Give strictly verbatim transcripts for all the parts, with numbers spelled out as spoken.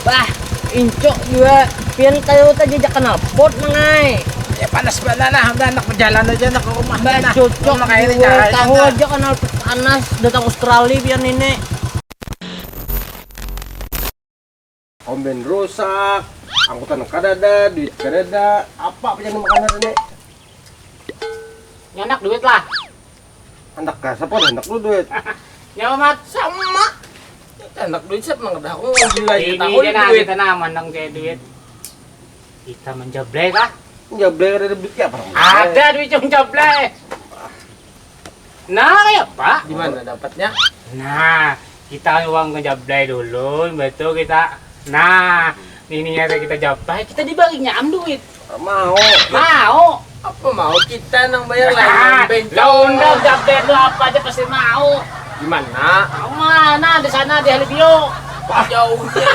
Bah, incok jua. Pian kayu tu jajak knalpot, Mang ai. Ya, panas banar nah, udah handak bajalan aja handak ka rumah. Bah, nah, cocok jua. Tahu aja knalpot panas, datang Australia pian ini. Kombén rusak, angkutan kadada, duit kadada, apa pian nang makanan ini? Nyanak duit lah. Handak ka sapa dah handak lu duit? Nyawa mat. Sama. Handak duit siapa nang kada aku gila aja. Ini tahu aja nah duit. Kita nah mandang kayak duit. Kita menjablay kah? Menjablay kada ada duit ya apa? Ada duit yang jablay. Nah, kayak apa? Di mana dapatnya? Nah, kita uang ngejablay dulu, betul kita. Nah, ini ada kita jablay, kita dibaginya am duit. Mau. Mau. Apa mau kita nang bayar lah, ah, bencong. Lah, undang jablay tu apa aja pasti mau. Di mana? Mau mana? Di sana, di Halibio. Wah, jauhnya.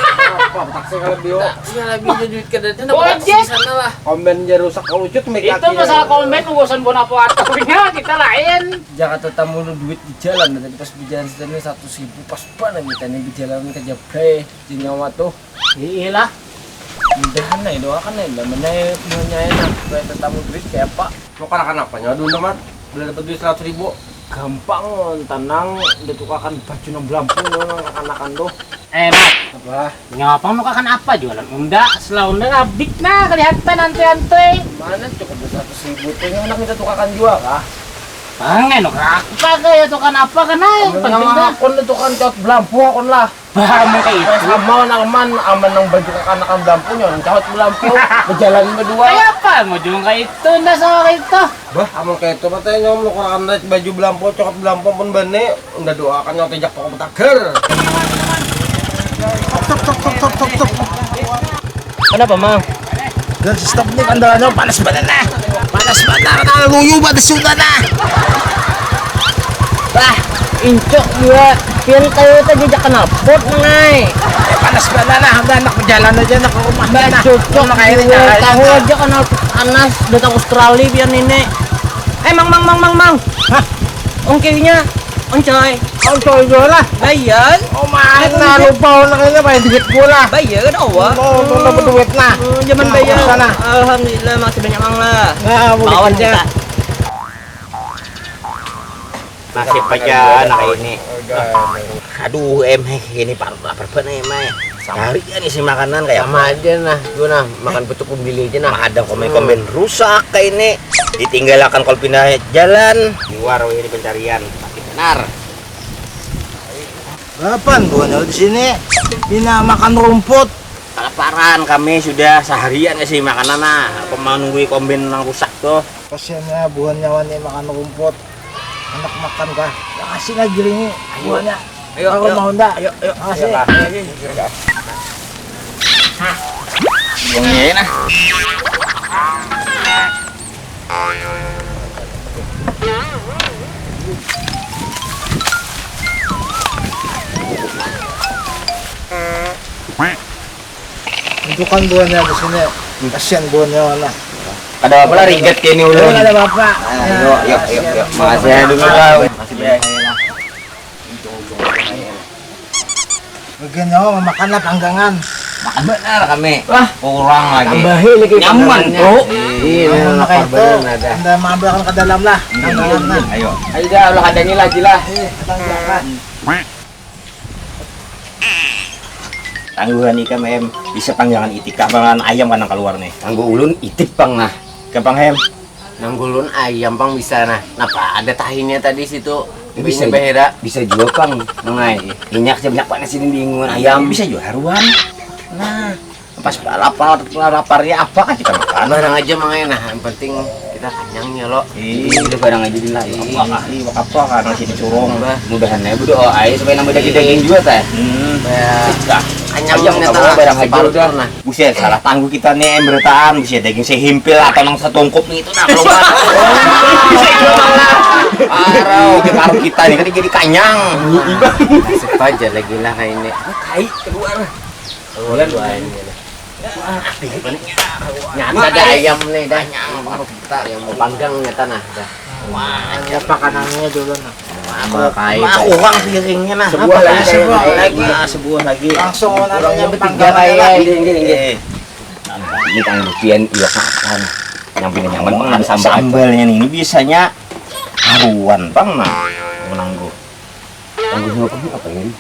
Apa taksi kalau bio? Iya, lebih jadi duit kada ada. Gojek. Taksi di sana lah. Kombén ja rusak kalucut, make. Itu kaki masalah ya. Kombén urusan bona apa aturnya, kita lain. Jakarta tamu lu duit di jalan, tadi pas di jalan sini seratus ribu pas banget kita nih di jalan ke Jablay di nyawa tuh. Iya lah. Mudahan nih doakan nih, namanya punya enak supaya tetamu duit kayak apa? Mau kanakan apa nyawa dulu mat? Boleh dapat duit seratus ribu. Gampang, tenang, udah tukakan baju nang belampu nang kanakan tuh. Eh, Mat. Apa? Ngapa mau kakan apa jualan unda? Setelah unda rabik nah kelihatan antui-antui. Mana cukup dua ratus ribu tuh yang hendak kita tukarkan jua kah? Bang, eno apa kaya tukaran apa kan ayo penting nyawa dah. Akun itu kan cot belampu akun lah. Bah, amun kayak itu. Sama nang aman, aman nang baju kakanakan belampu nyawa nang cawat belampu. Berjalan berdua. Kayak apa mau juga kayak itu, ndak sama kayak itu. Bah, amun kaitu mah teh nyawa menukarakan baju belampu, cokot belampu ampun bani, unda doakan nyawa tejak toko betager. Stop, stop, stop, stop, stop, stop. Kenapa, Mang? Dan stop ni kandalannya panas banar nah. Panas banar nah, luyu batis sudah nah. Bah, incok jua. Pian kayu tadi jajak knalpot, Mang ai. Panas banar nah, udah handak berjalan aja handak ke rumah. Bah, nah, cocok jua. Tahu aja knalpot panas datang Australia pian ini. Eh, Mang, Mang, Mang, Mang, Mang. Hah? Ongkirnya, oncoy. Oncoy jua lah. Bayar. Oh, mana lupa orang ini bayar duit gua lah. Bayar kan, awak. Oh, mau dapat duit nah. Hmm, zaman bayar. Sana. Alhamdulillah, masih banyak, Mang lah. Nah, boleh. Bawa kita. Nasib aja anak ini. Aduh, em, heh, ini parut lapar banget, em, eh. Cari ya nih si makanan kayak sama apa? Aja nah, gua nah makan pucuk kumbili aja nah. Mah ada komen-komen rusak kayak ini. Ditinggalakan kalau pindah jalan. Luar ini pencarian. Pasti benar. Kapan gua nyawa di sini? Pina makan rumput. Kelaparan kami sudah seharian ya sih makanan nah. Apa mau nunggu komen nang rusak tuh? Kasiannya buhan nyawa nih makan rumput. Anak makan kah? Ya, kasih lagi ringi. Ayo. Buhannya. Ayo, ayo. Mau ndak? Ayo, ayo. Makasih. Ayo, Kak. Buangnya ya, nah. Itu kan buahnya di sini. Kasihan buahnya mana. Kada apa-apa lah, rigat kayak ini ulun. Kada apa-apa. Nah, yuk, yuk, yuk, yuk. Makasih ya dulu lah. Makasih banyak. Bagian nyawa memakan lah panggangan. Makan benar kami. Wah, kurang lagi. Tambahi lagi nyaman panggangannya. Tuh. Iya, makan itu. Anda mampir ke dalam lah. Panggangan lah. Ayo. Ayo dah, ulah ada ngilah jilah. Iya, datang silakan. Tangguhan ikam em, bisa panggangan itik kah pangan ayam kanang kaluar nih. Tangguh ulun itik pang nah. Gampang em. Nang ulun ayam pang bisa nah. Napa ada tahinya tadi situ? Ya, bisa bahera. Bisa juga pang. Mangai. Minyak aja banyak panas ini bingungan ayam. Bisa juga haruan. Nah. Pas lapar, lapar ya apa kan kita makan. Barang aja mangai nah, yang penting kita kanyangnya lo. Iya, barang aja di lain. Apa kah? Iya, apa kah nasi dicurung. Mudahan ya berdoa aja supaya nambah daging-daging juga teh. Hmm. Ya. Dah. Kanyang aja barang aja udah. Nah. Buset, salah tangguh kita nih em berataan, buset daging sehimpil atau nang setungkup nih itu nah keluar. Parau, parau kita nih kan jadi kanyang. Supaya lagi lah ini. Kai keluar. Keluar dua ini. Nyata ada ayam nih dah. Kita yang mau panggang nyata nah dah. Wah, ada pakanannya dulu nah. Makai. Nah, kurang piringnya nah. Sebuah lagi, sebuah lagi. Nah, sebuah lagi. Langsung namanya panggangan lah. Ini, ini, ini. Eh. Ini kan lupian iya kapan. Yang punya nyaman kan ada sambal. Sambalnya ini bisanya haruan bang nah. Menangguh. Tangguh apa ini?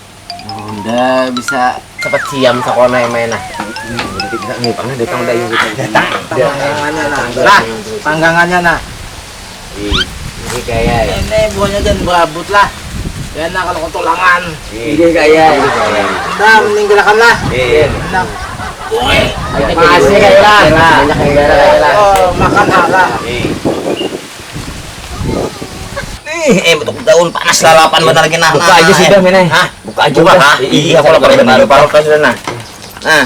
Udah bisa cepat siam sekolah yang main nah. Jadi kita nih pernah datang udah yang kita. Datang. Panggangannya nah. Nah, panggangannya nah. Ini kayak ini buahnya dan berabut lah. Ya nah kalau ketulangan. Ini kayak. Nah, meninggalkan lah. Nah. Woi, masih kayak lah. Banyak negara lah. Oh, makan lah. Ih, eh betul daun panas lalapan benar gini. Buka aja sudah, Mene. Hah? Buka aja. Buka, udah. Hah? Iya, kalau pada benar parut sudah nah. Nah.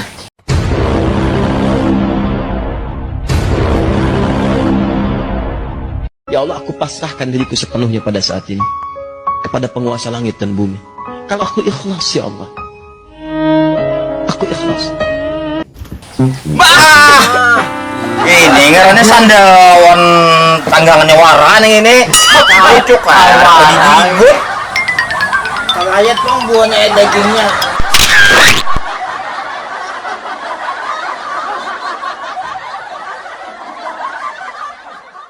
Ya Allah, aku pasrahkan diriku sepenuhnya pada saat ini kepada penguasa langit dan bumi. Kalau aku ikhlas, ya Allah. Aku ikhlas. Bah! Ini ngarannya sandawan tanggangannya wara nih ini. Pucuk lah, tadi jigut. Kalau ayat pun buahnya dagingnya.